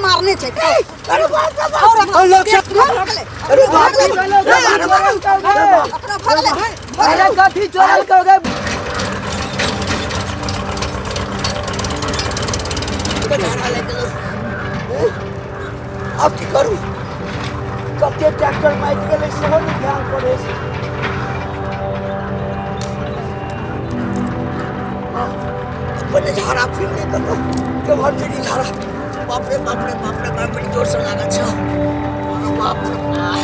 मारने छै। अरे बाप रे बाप, और लोग सब, अरे बाप रे बाप, अपना भगले। अरे कथी चोरल के गए? आब की करू? कते ट्रैक्टर मारि गेलै सेहो नहि ध्यान पड़ै छै। पहिले झाड़ा फिर नहि कतौ केम्हर फिरी झाड़ा। बाप रे बाप रे बाप रे बाप, बड़ी जोरसँ लागल छै। अरे बाप रे बाप,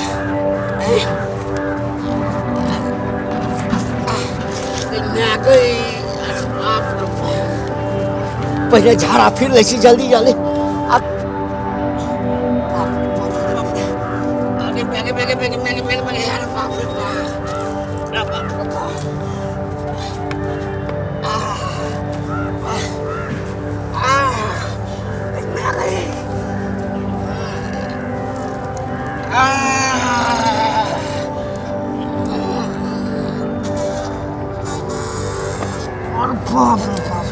माय गई, अरे बाप रे बाप। पहिले झाड़ा फिर लै छी जल्दी जल्दी। आ बाप रे बाप रे बाप रे, आगे बेगे बेगे बेगे बेगे बेगे बेगे, अरे बाप रे बाप, अरे बाप रे बाप। अरे बाप रे बाप।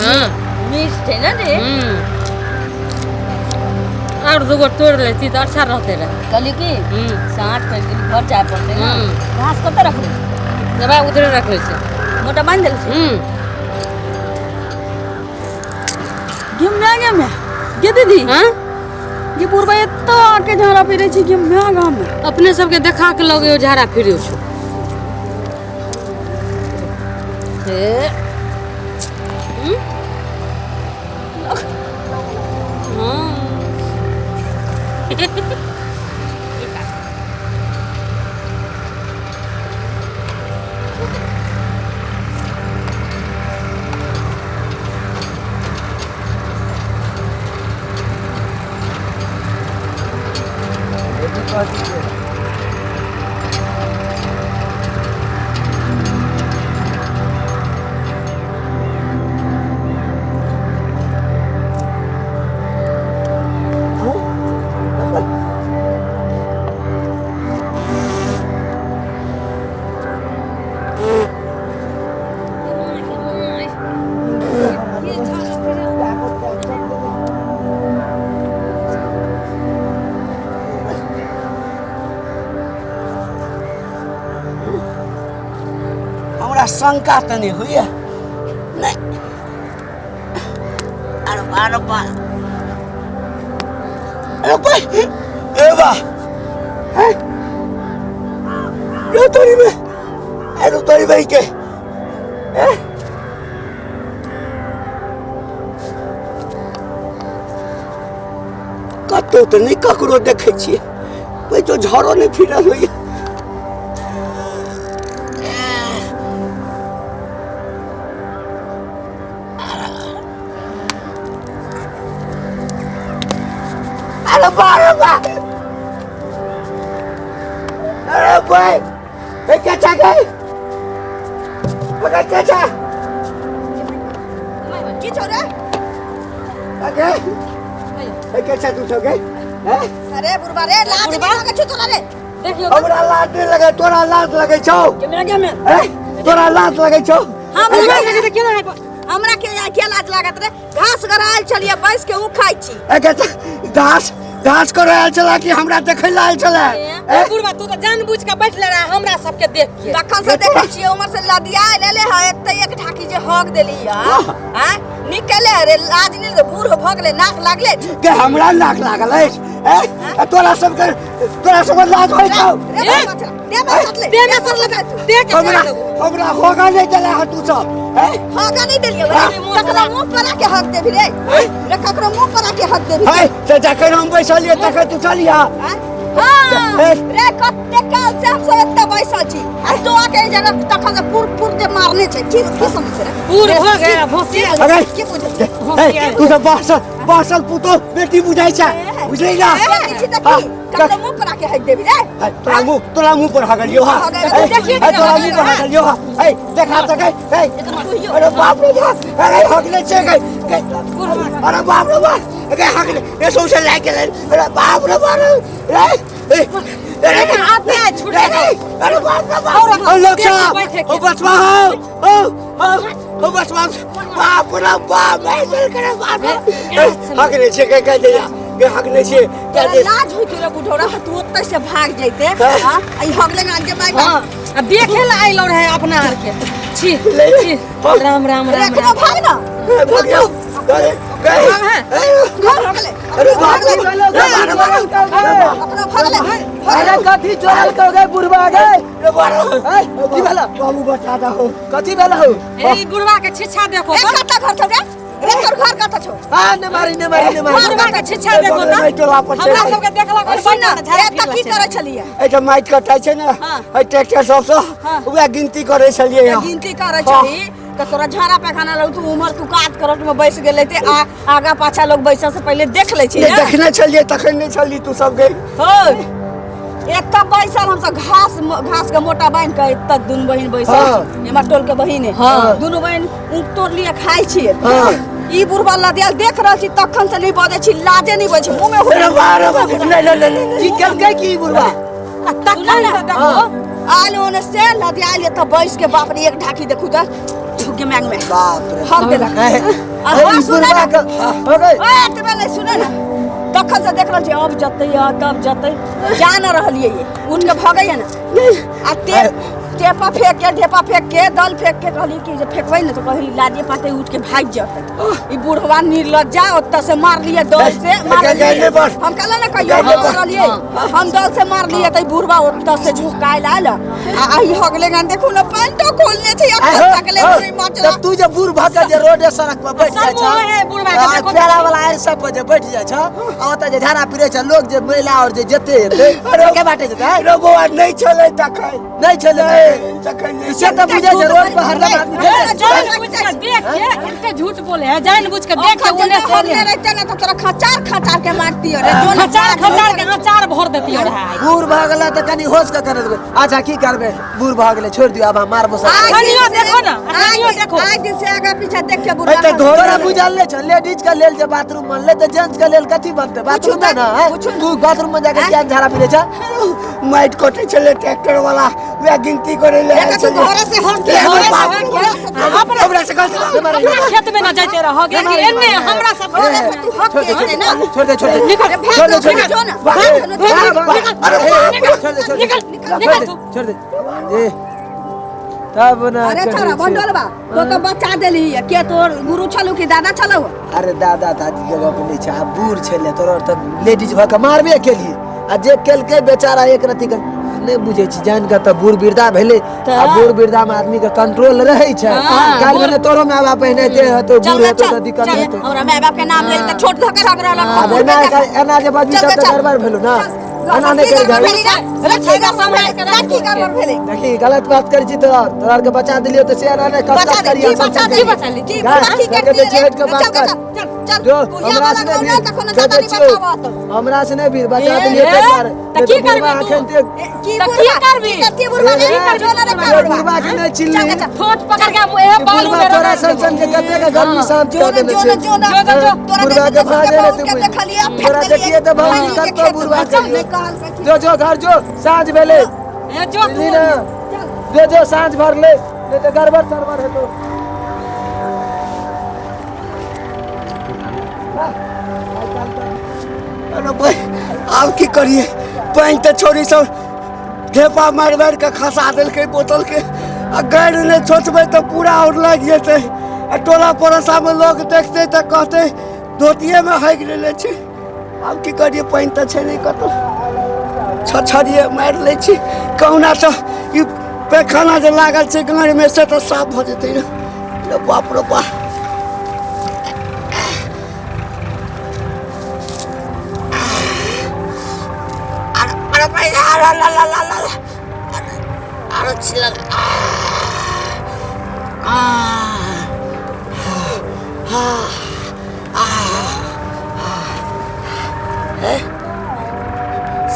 हाँ। मीठ छै ने रे? और दूगो तोड़ लेती तऽ अच्छा रहते रहे। कहली कि साँझ पड़ि गेल, घर जाय पड़तै ने। घास कतऽ रखबै? दबाइ उधरे रखै छै। मोटा बान्हि देल छै। गे my, गे my, गे दीदी। हाँ? गे बुढ़बा एतऽ आके झाड़ा फिरै छै गे my गाममे। अपने सबके देखा के लगे झाड़ा फिरै छौ। हे हाँ। हमरा शंका तऽ नहि होइए नहि। अरे बा, अरे बा, अरे बा, ए बा, हैं? रो तोरी में, अरे तोरी भाई के, हैं? कतौ तऽ नहि ककरो देखै छियै, ओहि तो झड़ो नहि फिरल होइए। अरे बा, अरे बा, अरे भाई, ए क्या छा गई? अरे क्या छा? की छौ रे? अरे ए क्या छा तू छौ गई? हैं? अरे बुढ़बा रे, लाज नहि लागै छौ तोरा रे? देखियौ। हमरा लाज नहि लगै, तोरा लाज लगै छौ? गे my, गे my. ए तोरा लाज लगै छौ? हमरा लाज लगै केना है? हमरा के के लाज लागत रे? घास गरायल छलियै बैस के, उ खाइ छी। ए क्या छा? घास घास करे आयल छला कि हमरा देखै लए आयल छला? ए बुढ़बा, तू तऽ जानबूझ के बैठले रहा हमरा सबके देख के। तखन से देखै छियै उमर से लदिया लेले है, एते एक ढाकी जे हक देली है। आँ निकले रे, लाज नहि रे, बूढ़ भऽ गेलै, नाक लागले छै। के हमरा नाक लागल अछि? ए तोरा सबके, तोरा सबके लाज होइ छौ? रे बा, दे बा, सटले देह में सटले, देह के हमरा हमरा होगा नहि देला है तू सब? ए हगा नहि देलियै रे, ककरो मुँह पर आके हक देबही रे? रे ककरो मुँह पर आके हक देबही? है से जखन हम बैसलियै तखन तू चलिया। आँ? हाँ, रे कते काल से हम सब एते बैसल छी आ तू आके एहि जगह तखन से पुर पुर जे मारने छै, की की समझ रे? बूढ़ भऽ गेल भोसिया। अरे की बुझै? ए तू सब बासल बासल पुतो बेटी बुझाइ छै, बुझली ना? बेटी छी तऽ की ककरो मुँह पर आके हक देबही रे? है, तोरा मुँह, तोरा मुँह पर हगलियो। हाँ, ए तोरा मुँह पर हगलियो। हाँ, ए देखा सकै। ए अरे बाप रे बाप, अरे हगले छै गई। अरे बाप रे बाप, अरे हगले ए सौंसे लागि गेलै। अरे बाप रे बाप रे, ए अरे अपने छूट। अरे बाप रे बाप ओ लोग साहब ओ बचवा हो ओ ओ ओ बचवा बाप रे बाप ऐसे करे बाप रे हक नहीं छे कह दे के हक नहीं छे तोरा लाज होइत रे बुढ़ौरा तू ओतै से भाग जैते हां ई हगले गान के माय हां आ देखे ला आइलो रहे अपना आर के छी छी राम राम राम एखनो भाग ना भाग जाओ गए गए अरे बाप रे अपना भागले अरे कथी चोरल के गए बुढ़वा गए रे बारो ए की भेला बाबू बचा दहो कथी भेला हो ए बुढ़वा के छिछा देखो ए कत घर छौ रे रे तोर घर कत छौ आ ने मारी ने मारी ने मारी बुढ़वा के छिछा देखो त टोला पर छै हमरा सबके देखलक और सुन ना बैठल झाड़ा ए त की करै छलियै ए त माइट कटाइ छै ने ए ट्रैक्टर सबसँ उएह गिनती करै छलियै त गिनती करै छली त तोरा झाड़ा पैखाना लग तू उमर तू कात करट में बैस गेलै ते आ आगा पाछा लोग बैसै से पहिले देख लै छै नहि देखने छलियै तखन नहि छली तू सब गई हो एतऽ बैसल हमसब घास घास के मोटा बान्हि के एतऽ दुनू बहिन बैसल हाँ। छी हमर टोल के बहिन है हाँ। दुनू बहिन ऊख तोड़ लिए खाइ छियै हाँ। ई बुढ़वा लदियाल देख रहल छी तखन से नहीं बजै छी लाजे नहीं बजै छी मुँह में अरे बाप रे बाप नहीं नहीं नहीं नहीं की केलकै की बुढ़वा आ तखन से देखो आयल ओने से लदियाल एतऽ बैस के बाप रे एक ढाकी देखू तऽ झुक के मांग में बाप रे हक देलक ए, आ ए, हाँ, ई सुनै बुढ़वा ना। के हो गई ओए एतबे नहीं सुने ना तखन से देख रहल छी अब जतै आ तब जतै जा न रहलियै ये उठ के भगैया ना आ ते टेपा फेंक के ढेपा फेंक के दल फेंक के कहली कि जे फेंकबै ने तो कहली लाजे पाते उठ के भागि जतै ई बुढ़वा निर्लज्जा ओतऽ से मार लिए दल से मार गए, गए, लिए पर। हम कहला ना कहियो गए, हम पर। रहलियै हम दल से मार लिए तऽ ई बुढ़वा ओतऽ से झुकायल आयल आ आई हगले गान देखू ने पैंटो खोलने छै आय अखन हो, तकले हो, नहीं मचला तब तू जे बूढ़ भऽ के जे रोडे सड़क पर बैठ जाइ सब छ है बुढ़वा के आ, देखो पेड़ा वाला आरि सब पर जे बैठ जाइ छ आ ओतऽ जे झाड़ा पीरै छ लोग जे महिला और जे जेते हेतै अरे, के बाटे जेतै रे बौआ नहीं छलै तखन नहि छलै नहीं तखन नहीं से तऽ बुझै छै रोड पर हरदम आदमी ए, जेतै। जान बुझ के देख के एते झूठ बोले है जान बुझ के देख के अखन ओने जे से हगले रहते ने तऽ तोरा खचार खचार के मारती रे जो ने खचार खचार के अचार भर देती रहे बूढ़ भऽ गेलै तऽ कनि होश के करैत देबै। अच्छा की करबै बूढ़ भऽ गेलै छोड़ि दियौ आब हम मारबो सब आइ दिन अखनियो से- देखो ना, अखनियो देखो। आइ दिन से आगा पीछा देख के बुढ़वा ए, तऽ खा- तोरा बुझल नहि छौ लेडीज के लेल जे बाथरूम बनलै तऽ जेंट्स के लेल कथी बनतै बाथरूम पूछू ने ना, पूछू ना। तू बाथरूम में जाके किया झाड़ा पीरै छ माइट कटै छलै ट्रैक्टर वाला उएह गिनती करै ले देखा तू घरे से हट के अरे घरे से बाप हट रे के बाप। हमरा से गलती अपना खेत में ना जाते रहो कि एने हमरा सब घरे से तू हट के अइसे ना छोड़ दे छोड़ दे निकल अरे भाग छोड़ दे, छोड़ ना, दे। जो ना भाग, भाग ना, भाग, भाग, भाग। भाग। अरे बाप रे। छोड़ दे छोड़ दे निकल निकल तू छोड़ दे ए तब ना अरे करै छोरा छै। भंडोलबा तो तो बचा देली के तोर गुरु छलू कि दादा छलू अरे दादा दादी के गप नहि छै आब बूढ़ छलै तोरा तऽ लेडीज भऽ कऽ मारबे केलियै आ जे केलकै बेचारा एक रत्ती के नहि बुझै छी जानि कऽ तऽ बूढ़ वृद्धा भेलै आ बूढ़ वृद्धा मे आदमी के कंट्रोल रहै छै काल्हि भेने तोरो माय बाप एनाहिते हेतौ चल बूढ़ ना हेतौ चल तऽ दिक्कत चल हेतौ हमरा माय बाप के नाम ले तऽ छोट धके रख रहल आब एना एना जे बजबी चल, तब तऽ चल। गड़बड़ भेलौ ना एना नहि की करी गड़बड़ गड़बड़। भेली रे? रखी गड़बड़ भेलै रखी गड़बड़ भेलै देखी गलत बात करै छी तोरा तोरा आरके बचा देलियौ तऽ से एना नहि बचा कस दे करी की बचा दे की बचा ली? की गाय, की करके करती दे छियै, हटि के बात चल कर। चल चल जो कुहिया हमरा वाला से नहि गाँव भीड़ ना तखन दे दादा दै नहीं छियौ। बचावत हमरा से नहि भीड़ बचा ए, देलियौ ए, ताहि दुआरे तऽ नहि की तऽ बुढ़बा करबी तू? एखन ते ए, की तऽ की बुढ़वा करबी? की करती बुढ़वा रे की करबी जो ना रे बुढ़वा? जो बुढ़वा बुढ़बा के नहि चिल्ली चल, चल। ठोट पकड़ के ए बालू बुढ़बा में तोरा रगड़ सन सन के कते के गर्मी शांत जो कऽ ना देने जो छै ना जो ना जो ना, जो। तोरा बुढ़वा जैसे के भाजे जैसे ने बहुत तू के देखलियै फेंक तोरा देलियै देखिए तऽ भाजी पानी के कतौ खेत बुढ़वा में। के चल नहीं कहल सखी। जो जो घर जो साँझ भेलै ए जो बुझली तू ने जो जो साँझ भरलै नहि तऽ गड़बड़ सड़बड़ हेतौ अरे भाई आब की करिए पानि तऽ छोड़ी सब ढेपा मारि मारि कऽ खसा देलकै बोतल के आ गाड़ि नहि सोचबै तऽ पूरा आओर लागि जेतै आ टोला पड़ोसामे लोक देखतै तऽ कहतै धोतिएमे हागि लेने छै आब की करिए पानि तऽ छै नहि कतौ छछरिए मारि लै छी कहुना तऽ ई पैखाना जे लागल छै गाड़िमे से तऽ साफ भऽ जेतै ने रे बाप रे बाप अरे भाई अरे ला ला ला ला ला अरे छिला आ आ आ हे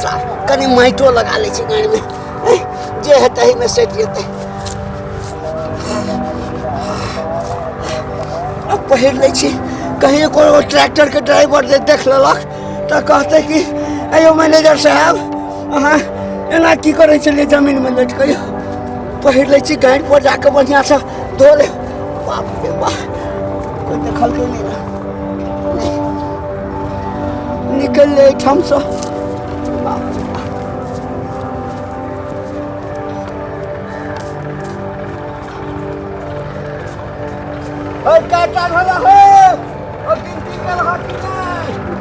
साफ कनि माइटो लगा लै छी गाड़ीमे जे हेतै एहिमे सटि जेतै आब पहिर लै छी कहीं कोनो ट्रैक्टरके ड्राइवर जे देख लेलक तऽ कहतै कि अयो मैनेजर साहब अहाँ एना की करै छलियै जमीनमे लटि कऽ यौ? पहिर लै छी गाँठि पर जाकऽ बढ़िआँसँ धो ले। बाप रे बाप, कोइ देखलकै नहि ने। निकलि ले एहिठामसँ। बाप रे बाप। ओइ, कएटा भेलै हे? ओ गिनती केलहक कि नहि?